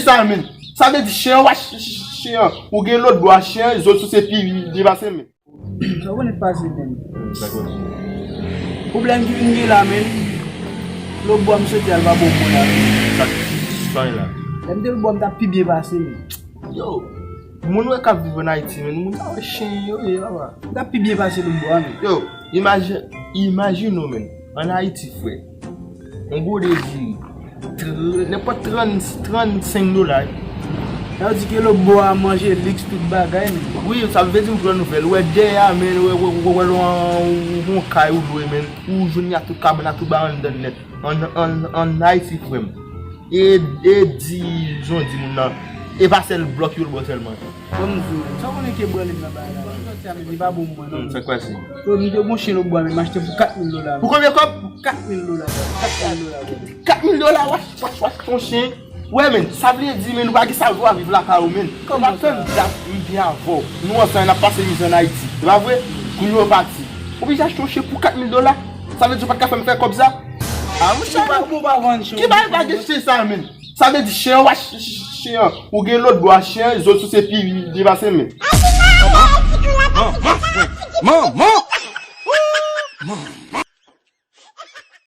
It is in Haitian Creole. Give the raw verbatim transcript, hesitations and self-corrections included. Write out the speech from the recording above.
Sa, men. Sa vle di chen an, w a ch-, ch-, ch-, chen an. Ou gen lòt bò a chen an, zòt sou se pi byen pase, men. Sa w konnen pase, men. Sa k pase? Pwoblèm ki vin gen la, men. Lòt bò a m soti al pa bon mwen la, men. Sa k pase la? Lè m te lòt bò a m t ap pi byen pase, men. Yo, moun wè k ap viv ann Ayiti, men. Moun sa wè chen yo ye, papa. M t ap pi byen pase lòt bò a, men. Yo, imaji-, imajine w, men. Ann Ayiti, frè. Yon gode diri. Tr-, nenpòt trant, trannsenk dola. Sa vle di ke lòt bò a manje liks tout bagay, men. Wi, sa vle di m pran nouvèl. Ou wè dèyè a, men, ou wè, ou wè, ou wè, ou wè, yon, yon kay ou lwe, men. Ou jwenn y a tout kabann, a tout bagay anndan nèt. Ann, ann, ann Ayiti, frè m. E, e di, jan w di moun nan. E pa sèl blòk yo lwe sèlman. Ban m di w, sa w konnen ke branle m nan bagay la. Ban m sòti a, men, li pa bon pou mwen, non. Hmm, sa k pase? Yo, m te gon chen lòt bò a, men, m achte pou kat mil dola. Pou konbyen kòb? Pou kat mil dola, bro. Kat mil dola, bro. Kat mil dola, wach, wach, wach, yon chen. Wè, men, sa vle di, men, nou pa gen sa vwa viv lakay ou, men. Kòman sa? Tann dat, m byen avè w. Nou ansanm, n ap pase mizè ann Ayiti. Se pa vre? Kounye a w pati. Ou oblije achte yon chen pou kat mil dola. Sa vle di w pa t ka fè m fè kòb sa? A, monchè. Ou pa, ou pa vann chen. Ki bagay pa gen chen sa, men? Sa vle di chen an, w a ch-, ch-, chen an. Ou gen lòt bò a chen an, zòt sou se pi byen pase, men. Manman! Manman! Manman!